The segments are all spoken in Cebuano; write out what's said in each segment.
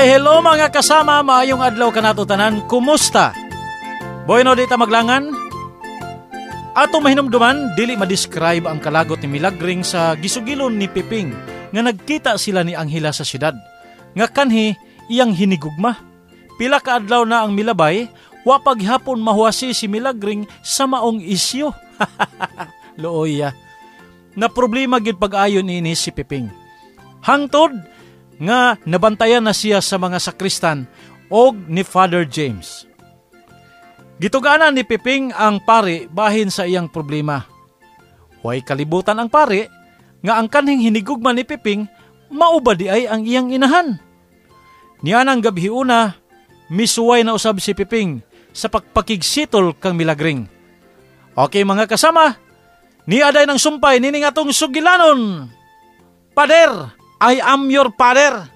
Why, hello mga kasama, maayong adlaw kanato tanan, kumusta? Bueno, di ta maglangan. Ato mahinumduman, dili ma-describe ang kalagot ni Milagring sa gisugilon ni Piping nga nagkita sila ni Angela sa syudad. Nga kanhi iyang hinigugma. Pila ka adlaw na ang milabay, wa paghapon mahuwasi si Milagring sa maong isyu. Looy ya. Na problema gid pag-ayon ini si Piping. Hangtod nga nabantayan na siya sa mga sakristan og ni Father James. Gituganan ni Piping ang pari bahin sa iyang problema. Way kalibutan ang pari nga ang kanhing hinigugma ni Piping mauba di ay ang iyang inahan. Nianang gabi una, misuway na usab si Piping sa pagpakigsitol kang Milagring. Okay mga kasama, niaday ng sumpay nining atong sugilanon. Pader, I am your father.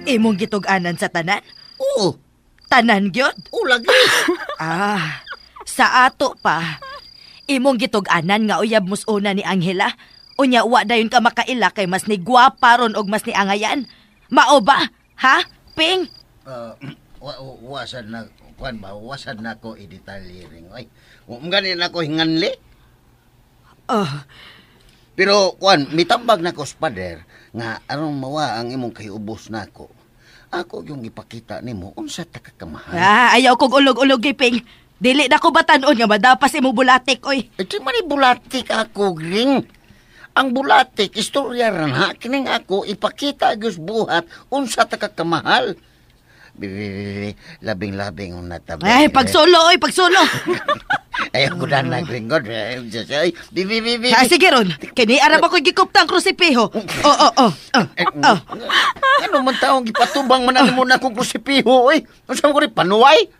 Imong gitug-anan sa tanan? Oo. Tanan gyud? Oo, lagi. Ah, sa ato pa. Imong gitug-anan nga uyab musuna ni Angela. Unya wa dayon ka makaila kay mas ni gwapa ron og mas ni angayan. Mao ba? Ha? Ping? Wasan na, kuan ba? Wasan na ko i-detalye ring. Ay, gani na ko hinganli. Oh. Pero kuan, mitambag na ko sa pader nga aron mawa ang imong kahiubos nako. Ako yung ipakita nimo unsa ta ka kamahal. Ah, ayaw kog ulog-ulog giping. Dili na ko batan-on nga madapas imong bulatik oy. Eh, di man bulatik ako, ring. Ang bulatik istorya ra na kining ako ipakita gyud buhat unsa ta ka kamahal. Labing-labing ang natabi. Ay, pagsulo oy, pagsulo. Ayaw ko na nagringgod. Ay, bi. Ah, sige ron. Kini arab ako gikupta ang krusipiho. Oh. Ano man taong gipatubang man mo na akong krusipiho, oy. Unsa man ko rin panuway?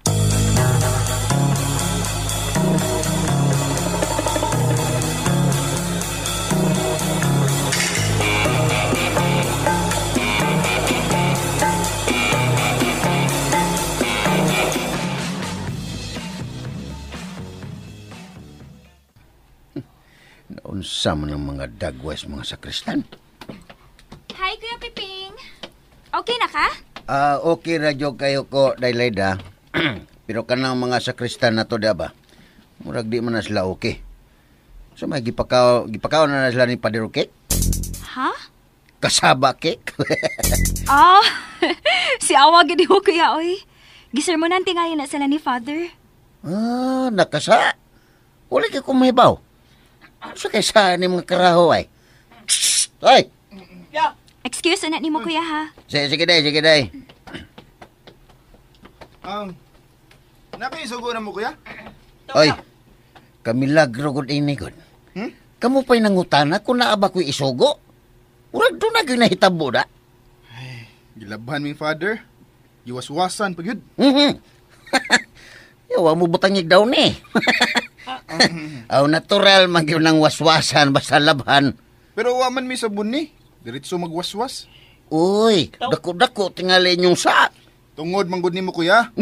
Unsa man ang mga dagwes mga sakristan. Hi, Kuya Piping. Okay na ka? Okay radyo kayo ko, Daylayda. Pero kanang mga sakristan na to, ba? Murag di man na sila okay. So may gipakaw na sila ni Padero Cake? Ha? Kasaba cake? Ah, si Awa gid ho, Kuya, oy. Gisermonan tingayon na sila ni Father. Ah, nakasa. Wala kay kumahibaw. Sa kaysa ni mga karaho ay. Ay! Yeah. Excuse anak ni mo, Kuya, ha? Sige day, sige day. Nakaisugo na mo, Kuya? Oy, kamilagro gud ini gud. Hmm? Kamu pa'y nangutana kung naa ba ko'y isugo? Urag doon na gyud nahitabo da. Ay, gilabhan ming father. Giwaswasan pa gyud. Yawa mo butangig daw ni. Aw, natural man gyud nang waswasan basta labhan. Pero wa man mi sabon ni. Diretso magwaswas. Uy, dako-dako tingali inyong sa. Tungod man gud nimo, Kuya.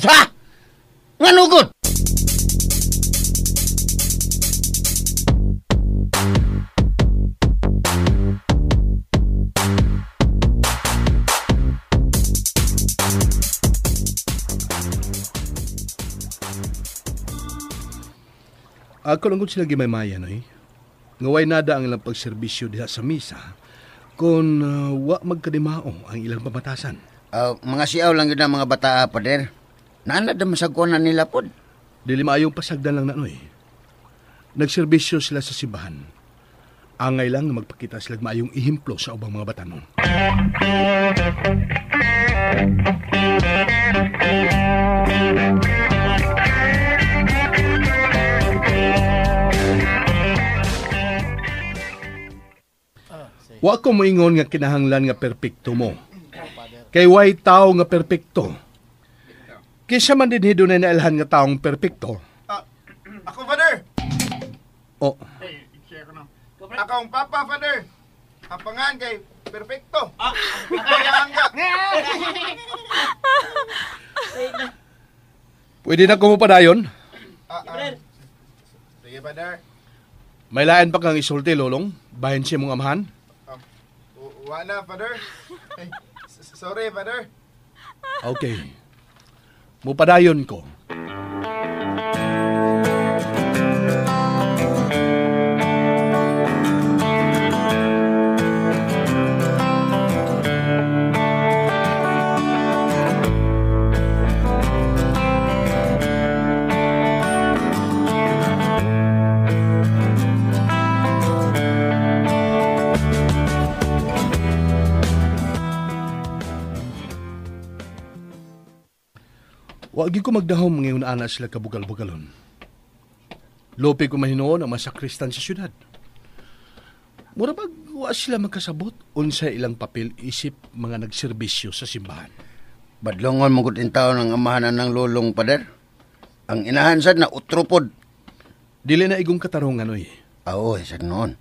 Sa? Ngano gud? Ako lang kung sila gimaymayan, oy. Ngaway nada ang ilang pagserbisyo diha sa misa kung wa magkadimao ang ilang pamatasan. Mga siyaw lang yun ang mga bata, pader. Naanad na masagkuhan na nila pod. Dili maayong pasagdan lang na, noy. Nagserbisyo sila sa simbahan. Angay lang na magpakita sila maayong ihimplo sa ubang mga batanon. Wa ko moingon nga kinahanglan nga perpekto mo. Kay way tao nga perpekto. Kaysa man din dunay nailhan nga taong perpekto. Ako, Father. Oh. Ako ang papa, Father. Ang pangan kay perpekto. Victoria Angga. Pwede na kumupadayon. Sige, Father. May lain pa kang isulti, Lolong. Bahin siya mong amahan. Wa na, Father. Sorry, Father. Okay. Mupadayon ko. Wagi ko magdahom ngayon ana sila kabugal-bugalon. Lope ko mahinoon ang masakristan sa syudad. Mura bag wa sila magkasabot unsa ilang papel isip mga nagserbisyo sa simbahan. Badlongon mo gud taon ang amahan ng lulong, Pader. Ang inahan sad na utrupod. Dili na igong katarungan oy. Oo, sad noon.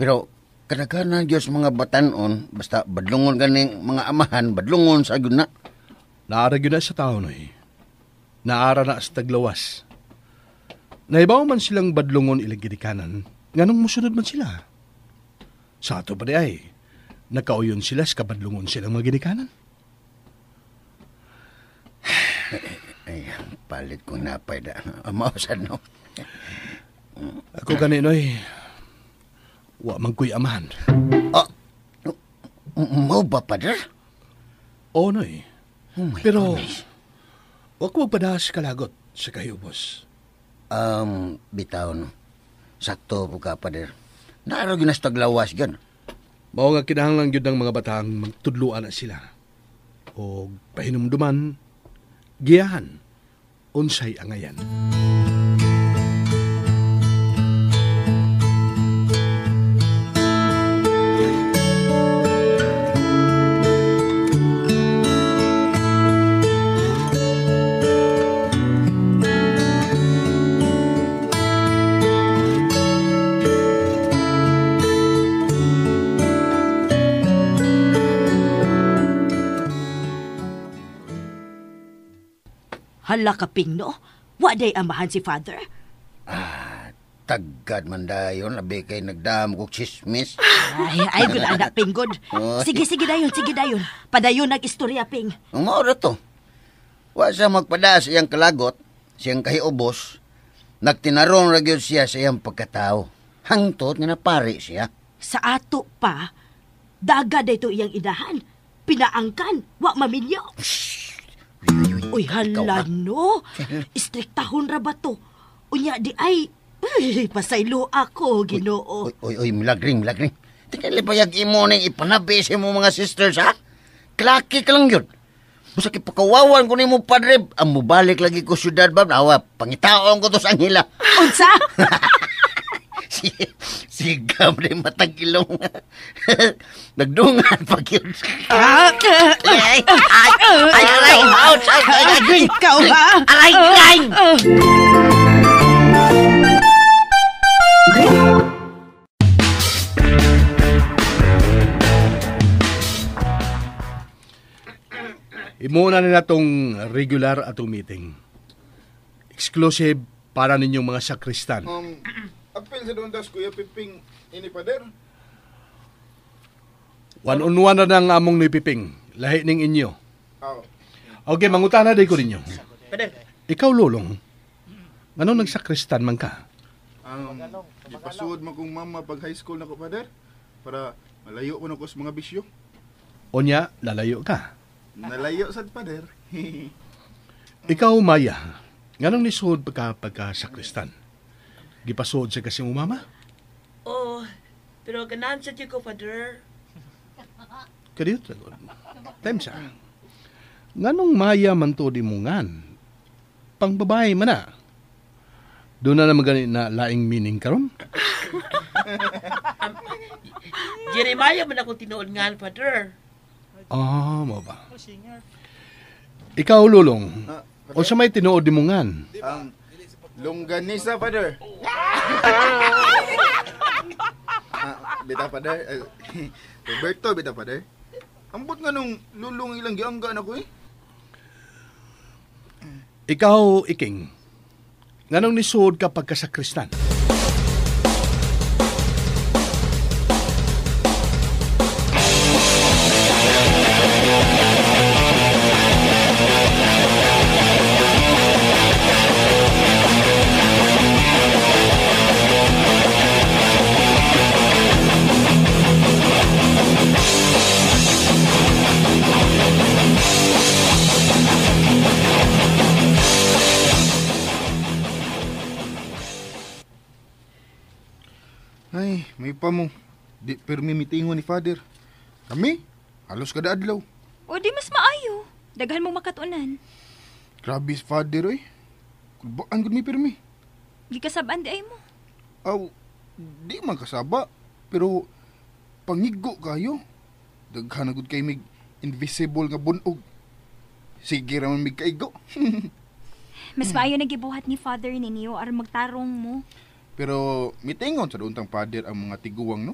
Pero kadaghanan Diyos mga batanon, basta badlongon ganing mga amahan, badlongon sa gyud na. Naara gyud na sa taon oy. Naara na sa taglawas. Naibaw man silang badlongon ilang gidikanan, nganong musunod man sila. Sa ato pa di ay, nakauyon sila sa kabadlongon silang mga gidikanan. Ay, palit kong napay da. Amaw sad no. Ako ganinoy, wa man ko'y amahan. Ah, mau ba, Pader? Oo, noy. Oh my Pero, goodness. wa ko magpadahas kalagot sa kahibos. Bitaw no. Sakto po ka, Pader. Naaro gyud na sa taglawas gyud. Mao nga kinahanglan gyud ng mga batang magtudloan na sila. O pahinumduman, giyahan, unsay angayan. Hala ka, Ping, no? Wa day amahan si Father. Ah, tagad man dayon, labi kay nagdam kog chismis. Ay, good anak, Ping, good. Sige, sige dayon, sige dayon. Padayon nag-istorya, Ping. Ang maura to. Wa siya magpada sa iyang kalagot, siyang kahiubos, nagtinarong ra gyud siya sa iyang pagkatao. Hangtod nga napari siya. Sa ato pa, daga dayto iyang idahan. Pinaangkan, wa maminyo. Uy, hala no. Istriktahon ra ba to? Unya di ay, uy, pasaylo ako, Ginoo. Uy, uy, uy, milagring, milagring. Tingnan payag imo ning ipanabi sa imo mga sisters, ha? Klaki ka lang yun. Busa kipakawawan ko nimo padre, ang mubalik lagi ko syudad ba? Awa, pangitaon ko to sa Angela. Unsa? Sigam na yung matag ilong. Nagdungan pag yun. Ay, ay, ay, aray, ouch, ay, ay, ay, Ikaw, ha? Aray, aray! Imuna nila tong regular atong meeting. Exclusive para ninyong mga sakristan. Apil sa doon das, Kuya Piping, ini Pader. One-on-one na ng among ni Piping. Lahi ning inyo. Oh. Okay, mangutana day ko ninyo. Pader. Ikaw, Lolong, anong nagsakristan man ka? Gipasuod man kong mama pag high school na ko, Pader. Para malayo ko na ko sa mga bisyo. Onya, lalayo ka. Nalayo sad, Pader. Ikaw, Maya, nganong nisuod pa ka pagka-sakristan? Gipasuod siya kasi mo mama? Oh, pero ganahan sa ko, Father. Kadiyot, time siya. Nganong Maya man to di mo ngan? Pangbabae man na. Doon na naman gani na laing meaning karon. Jeremiah man akong tinuod ngan, Father. Ah, mo ba? Ikaw, Lulong, o sa may tinuod di mo ngan? Ang longganisa, Father. Bita, Father. Roberto, bita, Father. Ambot nga nung lulong ilang giangga na ko eh. Ikaw, Iking, nganong nisuod ka pagkasakristan? Ay, may pa mo. Di pirmi mitingon ni Father. Kami, halos kada adlaw. O di mas maayo. Daghan mong makatunan. Grabe si Father, oy. Kulbaan gud mi pirmi. Gikasabaan di ay mo. Aw, di man kasaba. Pero, pangigo kayo. Daghan na gud kay mig invisible nga bunog. Sige ra man mig kaigo. Mas maayo na gibuhat ni Father ninyo aron magtarong mo. Pero mitingon sa untang Father ang mga tiguang, no?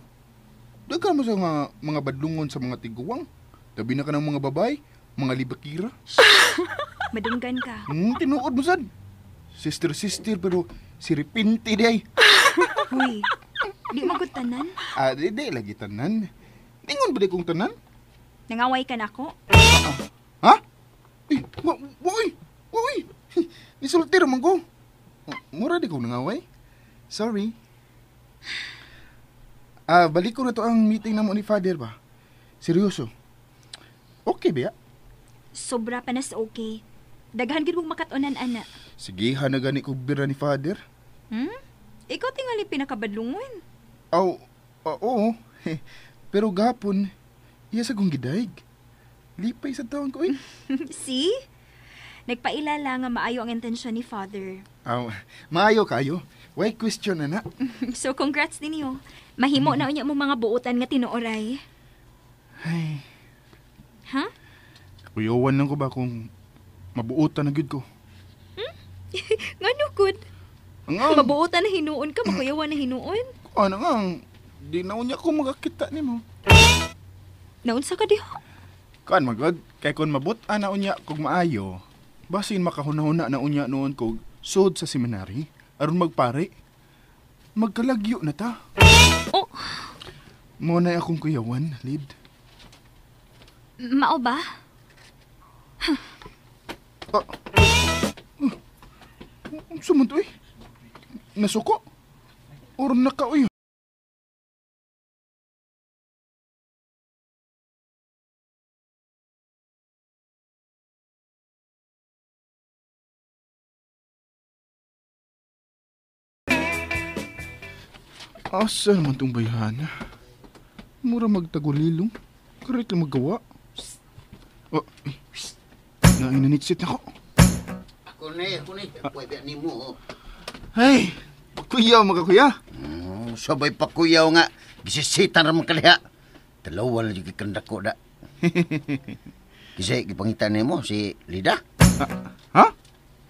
Daghan mo sa mga badlungon sa mga tiguang. Tabi na ka ng mga babay, mga libakira. Madunggan ka. Tinuod mo sad. Sister, sister, pero siripinti di ay. Huy, di magud tanan. Ah, di lagi tanan. Ningon ba di kong tanan? Nangaway ka na ako? Ha? Eh, wa-oy! Wa-oy! Nisulti raman ko. Mura di ko nangaway. Sorry. Ah, balik ko na to ang meeting na mo ni Father ba? Seryoso. Okay ba? Sobra pa nas okay. Daghan gid mong makatunan, ana. Sige, hana gani ko bira ni Father. Ikaw tingali pinakabadlungon. Aw, oo. Pero gapon, iya sa kong gidaig. Lipay sa taon ko, eh. See? Nagpailala nga maayo ang intensyon ni Father. Aw, maayo kayo. Why question na na? So, congrats ninyo. Mahimo na unya mo mga buotan nga tinuoray. Ay. Ha? Kuyawan lang ko ba kung mabuotan na gyud ko? Ngano gud? Ang Mabuotan na hinuon ka, makuyawan na hinuon. Ano nga, di na unya ko makakita nimo. Naunsa ka diha? Kuan magod, kay kun mabut-an na unya kog maayo, basin makahuna-huna na unya noon kog sud sa seminary aron magpare. Magkalagyo na ta. Oh. Mo na akong kuyawan, Lid. Mao ba? Unsa man to eh? Nasuko? Or nakauy? Asa naman tong bayhana? Mura magtagulilong. Karit lang magawa. Oh, eh. Nainanitsit ako. Ako ni. Pwede ni mo. Hey, pakuyaw mga kuya. Sabay pakuyaw nga. Gisisitan raman kaliha. Dalawa na yung kanda ko da. Kasi gipangitan ni mo si Lida. Ha?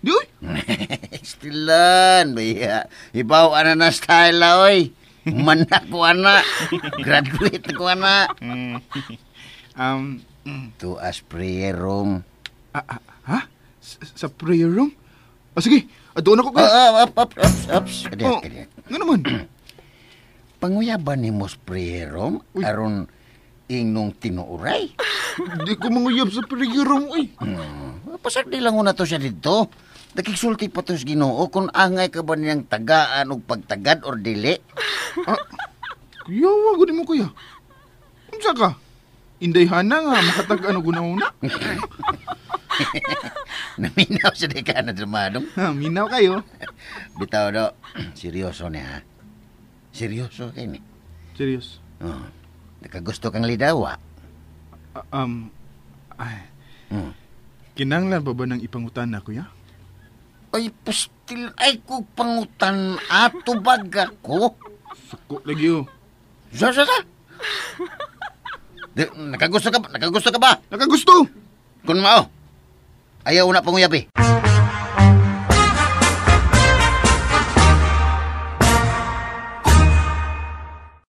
Di oy? Stilan, baya. Ibaw ana na style la, oy. Man ako ana. Graduate ko ana. To as prayer room. Ha? Sa prayer room? Ah, sige, doon ako kuya. Up, up, up, up. Oh, nga naman? Panguyaban ni mo sa prayer room aron ingnong tinuuray. Di ko manguyab sa prayer room, oy. Pasag di lang una to siya dito. Nakigsulti pa to sa Ginoo kung angay ka ba niyang tagaan og pagtagad or dili. Ah, kuya, wag mo kuya. Unsa ka? Inday hana nga makatagaan og una-una. Naminaw sa di ka na dramadong. Ha, minaw kayo. Bitaw do, seryoso niya ha. Seryoso kay ni. Serious. Oh. Nakagusto kang lidawa. Ay. Kinanglan pa ba ng ipangutan na kuya? Ay, pastil, ay ko pangutan ato baga ko. Suko lagi oh. Sa. Nakagusto ka ba? Nakagusto ka ba? Nakagusto! Kung mao, ayaw na panguyabi.